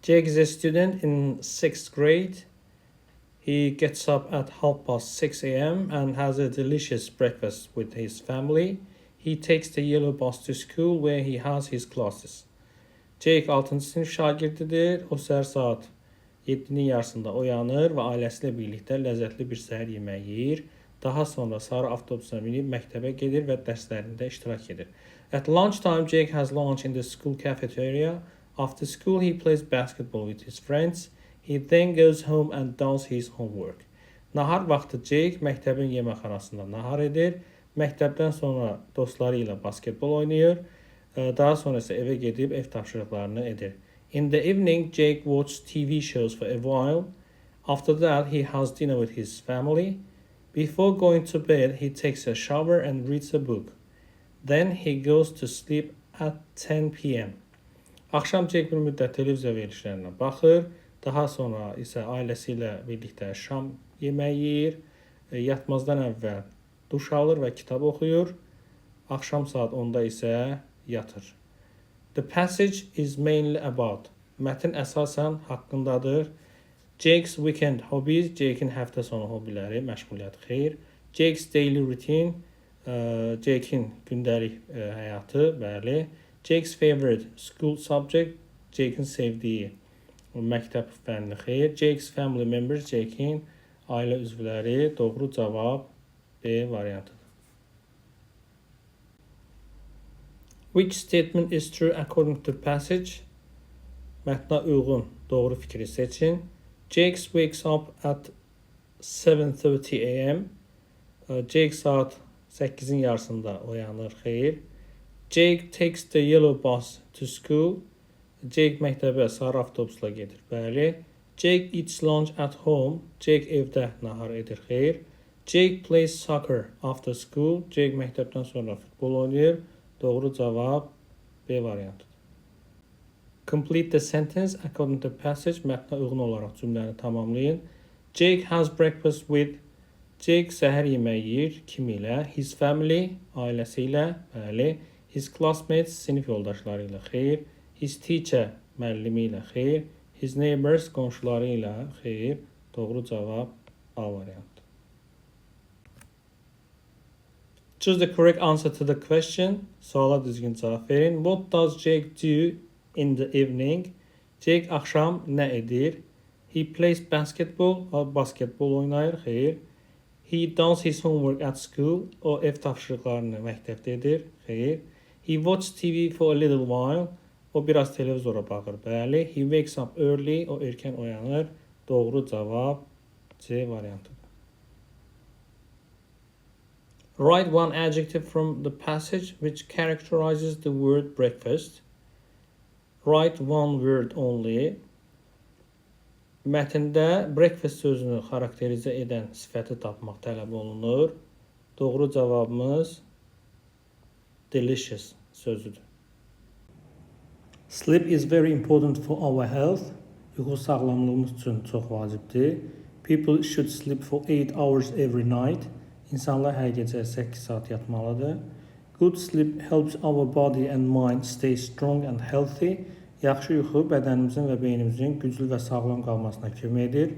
Jake is a student in 6th grade. He gets up at 6:30 a.m. and has a delicious breakfast with his family. He takes the yellow bus to school where he has his classes. Jake 6-cı sinif şagirdidir. O səhər saat 7-nin yarısında oyanır və ailəsi ilə birlikdə ləzzətli bir səhər yeməyi yeyir. Daha sonra sarı avtobusa minib məktəbə gedir və dərslərində iştirak edir. At lunchtime, Jake has lunch in the school cafeteria. After school, he plays basketball with his friends. He then goes home and does his homework. Nahar vaxtı Jake məktəbin yeməkxanasında nahar edir. Məktəbdən sonra dostları ilə basketbol oynayır. Daha sonra isə evə gedib ev tapşırıqlarını edir. In the evening, Jake watches TV shows for a while. After that, he has dinner with his family. Before going to bed, he takes a shower and reads a book. Then he goes to sleep at 10 p.m. Axşam Jake bir müddət televiziya verilişlərinə baxır. Daha sonra isə ailəsi ilə birlikdə şam yeməyi yeyir. Yatmazdan əvvəl duş alır və kitab oxuyur. Axşam saat 10-da isə yatır. The passage is mainly about. Mətn əsasən haqqındadır. Jake's weekend hobbies, Jake'in həftə sonu hobbiləri, məşğuliyyəti xeyir. Jake's daily routine, Jake'in gündəlik həyatı, bəli. Jake's favorite school subject, Jake'in sevdiyi məktəb fənni xeyir. Jake's family members, Jake'in ailə üzvləri. Doğru cavab B variantıdır. Which statement is true according to passage? Mətnə uyğun doğru fikri seçin. Jake wakes up at 7:30 a.m. Jake saat 8-in yarısında oyanır. Xeyir. Jake takes the yellow bus to school. Jake məktəbə sarı avtobusla gedir. Bəli. Jake eats lunch at home. Jake evdə nahar edir. Xeyir. Jake plays soccer after school. Jake məktəbdən sonra futbol oynayır. Doğru cavab B variantıdır. Complete the sentence according to passage. Mətnə uyğun olaraq cümləni tamamlayın. Jake has breakfast with. Jake səhər yeməyi yeyir. Kim ilə? His family, ailəsi ilə. Bəli. His classmates, sinif yoldaşları ilə. Xeyir. His teacher, müəllimi ilə. Xeyir. His neighbors, qonşuları ilə. Xeyir. Doğru cavab A variantı. Choose the correct answer to the question. Suala düzgün cavab verin. What does Jake do in the evening? Jake axşam nə edir? He plays basketball. O basketbol oynayır. Xeyir. He does his homework at school. O ev tapşırıqlarını məktəbdə edir. Xeyir. He watches TV for a little while. O biraz televizora baxır. Bəli. He wakes up early. O erkən oyanır. Doğru cavab C variantıdır. Write one adjective from the passage which characterizes the word breakfast. Write one word only. Mətndə breakfast sözünü xarakterizə edən sifəti tapmaq tələb olunur. Doğru cavabımız delicious sözüdür. Sleep is very important for our health. Yuxu sağlamlığımız üçün çox vacibdir. People should sleep for 8 hours every night. İnsanlar hər gecə 8 saat yatmalıdır. Good sleep helps our body and mind stay strong and healthy. Yaxşı yuxu bədənimizin və beynimizin güclü və sağlam qalmasına kömək edir.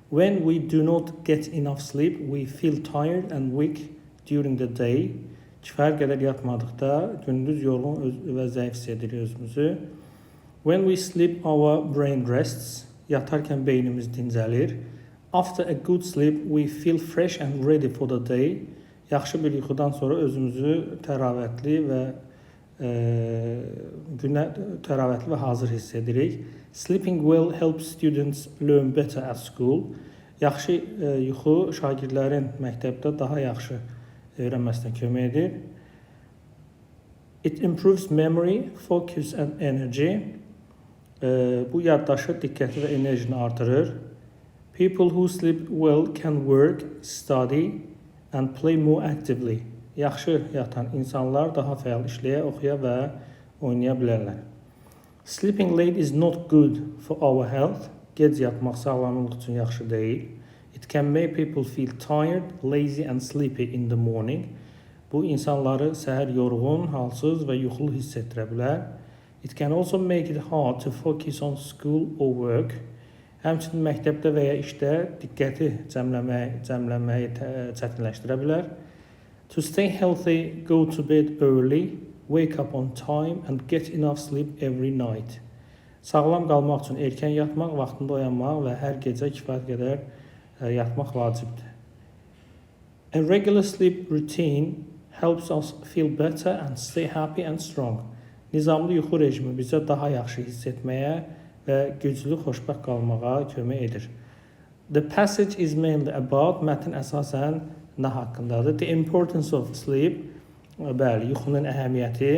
When we do not get enough sleep, we feel tired and weak during the day. Kifayət qədər yatmadıqda gündüz yorğun və zəif hiss edirik özümüzü. When we sleep, our brain rests. Yatarkən beynimiz dincəlir. After a good sleep, we feel fresh and ready for the day. Yaxşı bir yuxudan sonra özümüzü təravətli və günə təravətli və hazır hiss edirik. Sleeping well helps students learn better at school. Yaxşı yuxu şagirdlərin məktəbdə daha yaxşı öyrənməsinə kömək edir. It improves memory, focus and energy. Bu yaddaşı, diqqəti və enerjini artırır. People who sleep well can work, study and play more actively. Yaxşı yatan insanlar daha fəal işləyə, oxuya və oynaya bilərlər. Sleeping late is not good for our health. Gec yatmaq sağlamlıq üçün yaxşı deyil. It can make people feel tired, lazy and sleepy in the morning. Bu insanları səhər yorğun, halsız və yuxulu hiss etdirə bilər. It can also make it hard to focus on school or work. Həmçinin məktəbdə və ya işdə diqqəti cəmləməyi çətinləşdirə bilər. To stay healthy, go to bed early, wake up on time and get enough sleep every night. Sağlam qalmaq üçün erkən yatmaq, vaxtında oyanmaq və hər gecə kifayət qədər yatmaq vacibdir. A regular sleep routine helps us feel better and stay happy and strong. Nizamlı yuxu rejimi bizə daha yaxşı hiss etməyə və güclü, xoşbəxt qalmağa kömək edir. The passage is mainly about, mətn əsasən nə haqqındadır? The importance of sleep, bəli, yuxunun əhəmiyyəti,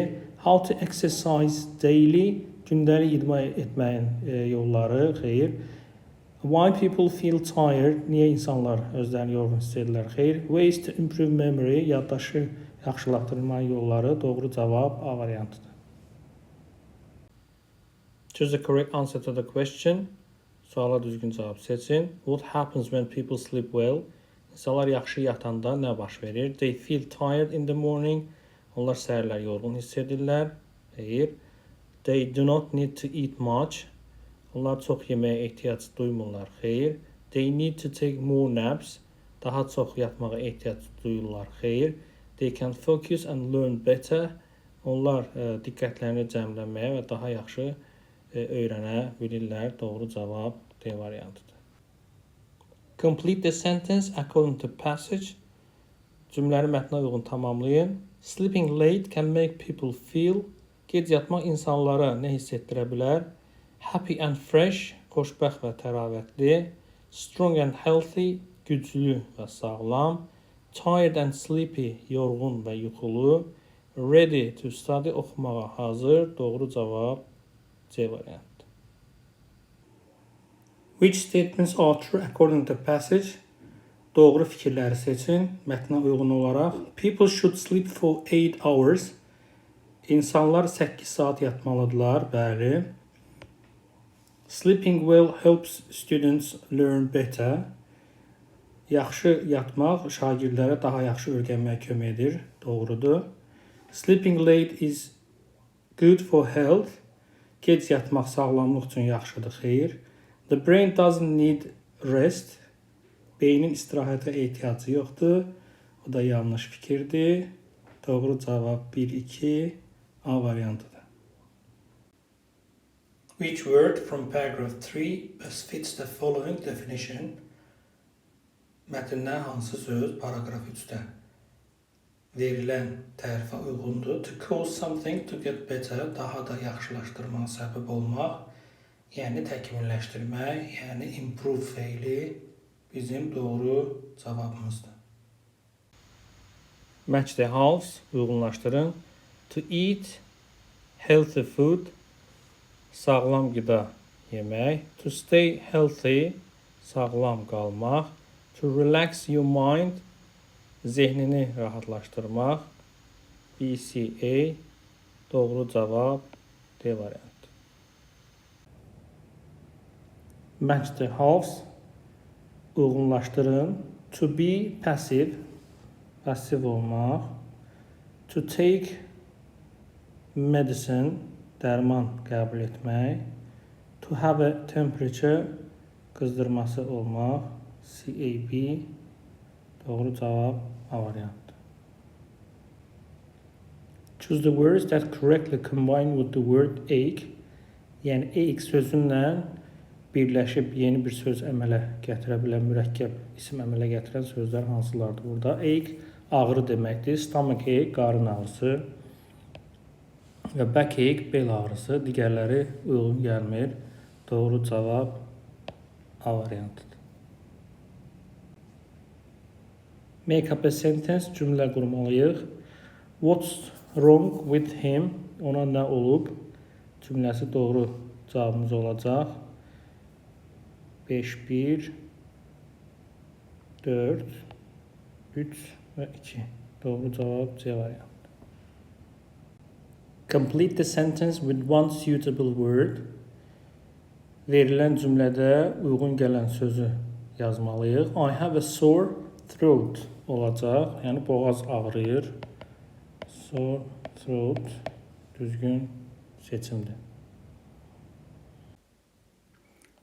how to exercise daily, gündəlik idman etməyin yolları, xeyr. Why people feel tired, niyə insanlar özlərini yorğun hiss edirlər, xeyr. Ways to improve memory, yaddaşı yaxşılaşdırmanın yolları, doğru cavab A variantıdır. Choose the correct answer to the question. Suala düzgün cavab seçin. What happens when people sleep well? İnsanlar yaxşı yatanda nə baş verir? They feel tired in the morning. Onlar səhərlər yorğun hiss edirlər. Xeyr. They do not need to eat much. Onlar çox yeməyə ehtiyac duymurlar. Xeyr. They need to take more naps. Daha çox yatmağa ehtiyac duyurlar. Xeyr. They can focus and learn better. Onlar diqqətlərini cəmləməyə və daha yaxşı öyrənə bilirlər. Doğru cavab D variantıdır. Complete the sentence according to passage. Cümləni mətnə uyğun tamamlayın. Sleeping late can make people feel. Gec yatmaq insanlara nə hiss etdirə bilər? Happy and fresh, xoşbəxt və təravətli. Strong and healthy, güclü və sağlam. Tired and sleepy, yorğun və yuxulu. Ready to study, oxumağa hazır. Doğru cavab C variantı. Which statements are true according to passage? Doğru fikirləri seçin mətnə uyğun olaraq. People should sleep for 8 hours. İnsanlar 8 saat yatmalıdırlar. Bəli. Sleeping well helps students learn better. Yaxşı yatmaq şagirdlərə daha yaxşı öyrənməyə kömək edir. Doğrudur. Sleeping late is good for health. Gec yatmaq sağlamlıq üçün yaxşıdır. Xeyr. The brain doesn't need rest. Beynin istirahətə ehtiyacı yoxdur. O da yanlış fikirdir. Doğru cavab 1, 2, A variantıdır. Which word from paragraph 3 best fits the following definition? Mətndən hansı söz paraqraf 3-də verilən tərifə uyğundur? To cause something to get better, daha da yaxşılaşdırmağa səbəb olmaq, yəni təkmilləşdirmək, yəni improve feili bizim doğru cavabımızdır. Match the halves, uyğunlaşdırın. To eat healthy food, sağlam qida yemək. To stay healthy, sağlam qalmaq. To relax your mind, zehnini rahatlaşdırmaq. B, C, A. Doğru cavab D variantı. Match the halves, uyğunlaşdırın. To be passive, passiv olmaq. To take medicine, dərman qəbul etmək. To have a temperature, qızdırması olmaq. C, A, B. Doğru cavab A variantı. Choose the words that correctly combine with the word ache. Yəni ache sözünlə birləşib yeni bir söz əmələ gətirə bilən, mürəkkəb isim əmələ gətirən sözlər hansılardır burada? Ache ağrı deməkdir. Stomach ache qarın ağrısı və backache bel ağrısı. Digərləri uyğun gəlmir. Doğru cavab A variantıdır. Make up a sentence, cümlə qurmalıyıq. What's wrong with him? Ona nə olub? Cümləsi doğru cavabımız olacaq. 5, 1, 4, 3 və 2. Doğru cavab C variantı. Complete the sentence with one suitable word. Verilən cümlədə uyğun gələn sözü yazmalıyıq. I have a sore throat olacaq. Yəni boğaz ağrıyır. Sore throat düzgün seçimdir.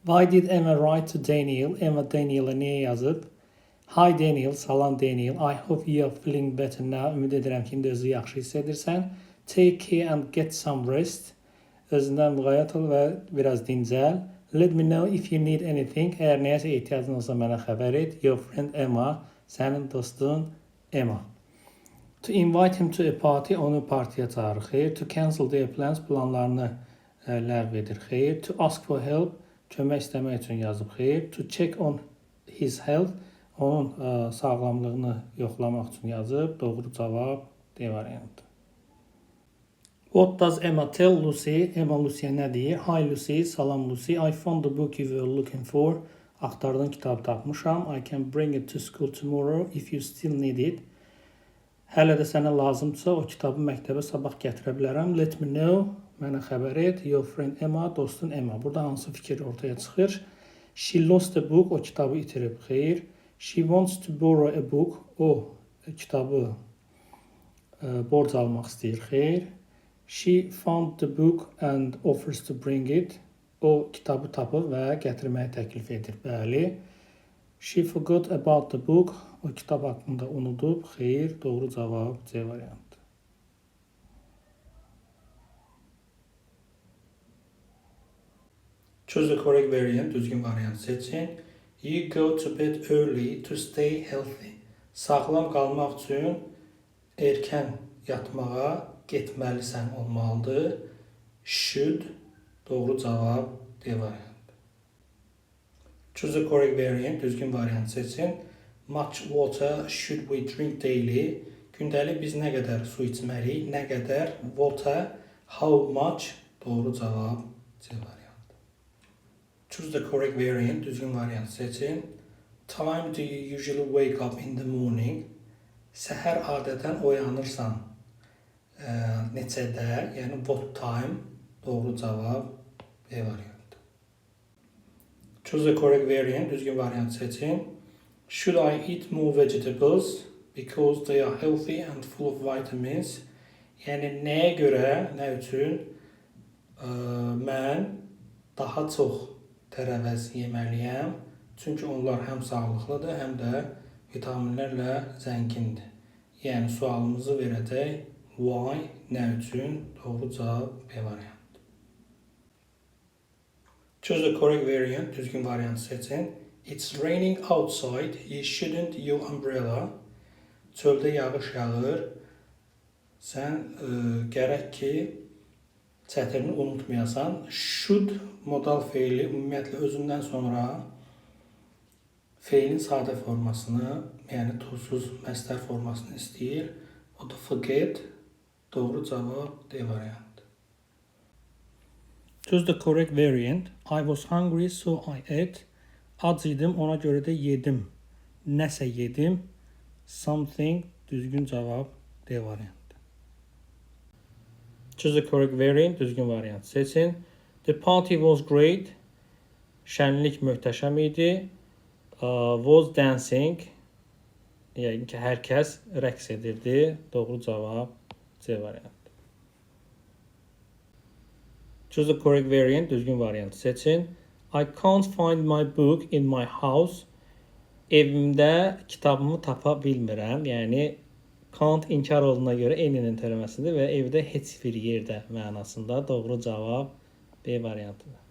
Why did Emma write to Daniel? Emma Daniel'a niyə yazıb? Hi Daniel, salam Daniel. I hope you are feeling better now. Ümid edirəm ki, indi özünü yaxşı hiss edirsən. Take care and get some rest. Özündən müğayət ol və biraz dincəl. Let me know if you need anything. Əgər nəyəsə ehtiyacın olsa mənə xəbər et. Your friend Emma, sənin dostun Emma. To invite him to a party, onu partiya çağırır. Xeyr. To cancel their plans, planlarını ləğv edir. Xeyr. To ask for help, kömək istəmək üçün yazıb. Xeyr. To check on his health, onun sağlamlığını yoxlamaq üçün yazıb. Doğru cavab D variantı. What does Emma tell Lucy? Emma Lucy'yə nə deyir? Hi Lucy, salam Lucy. I found the book you were looking for. Axtardığın kitabı tapmışam. I can bring it to school tomorrow if you still need it. Hələ də sənə lazımdırsa o kitabı məktəbə sabah gətirə bilərəm. Let me know. Mənə xəbər et. Your friend Emma, dostun Emma. Burada hansı fikir ortaya çıxır? She lost a book. O kitabı itirib. Xeyr. She wants to borrow a book. O kitabı borc almaq istəyir. Xeyr. She found the book and offers to bring it. O kitabı tapıb və gətirməyi təklif edir. Bəli. She forgot about the book. O kitab haqqında unudub. Xeyr. Doğru cavab C variantı. Choose the correct variant. Düzgün variant seçin. You go to bed early to stay healthy. Sağlam qalmaq üçün erkən yatmağa getməlisən olmalıdır. Should. Doğru cavab D variantı. Choose the correct variant. Düzgün variant seçin. Much water should we drink daily? Gündəlik biz nə qədər su içməliyik? Nə qədər? Water. How much? Doğru cavab C variantı. Choose the correct variant. Düzgün variant seçin. Time do you usually wake up in the morning? Səhər adətən oyanırsan. Neçədə? Yəni what time? Doğru cavab B variantı. Choose the correct variant. Düzgün variant seçin. Should I eat more vegetables? Because they are healthy and full of vitamins. Yəni nəyə görə, nə üçün mən daha çox tərəvəz yeməliyəm? Çünki onlar həm sağlıqlıdır, həm də vitaminlərlə zəngindir. Yəni sualımızı verəcək why, nə üçün? Doğru cavab B variantı. Choose the correct variant. Düzgün variant seçin. It's raining outside. You shouldn't your umbrella. Çöldə yağış yağır. Sən gərək ki çətirini unutmayasan. Should modal feili ümumiyyətlə özündən sonra feilin sadə formasını, yəni tozsuz məstər formasını istəyir. O da forget. Doğru cavab D variantı. Choose the correct variant. I was hungry, so I ate. Ac idim, ona görə də yedim. Nəsə yedim. Something. Düzgün cavab D variantı. Choose the correct variant. Düzgün variant seçin. The party was great. Şənlik möhtəşəm idi. Was dancing. Yəqin ki, hər kəs rəqs edirdi. Doğru cavab C variantı. Choose the correct variant. Düzgün variant seçin. I can't find my book in my house. Evimdə kitabımı tapa bilmirəm. Yəni can't inkar olduğuna görə eyninin törəməsidir və evdə heç bir yerdə mənasında. Doğru cavab B variantıdır.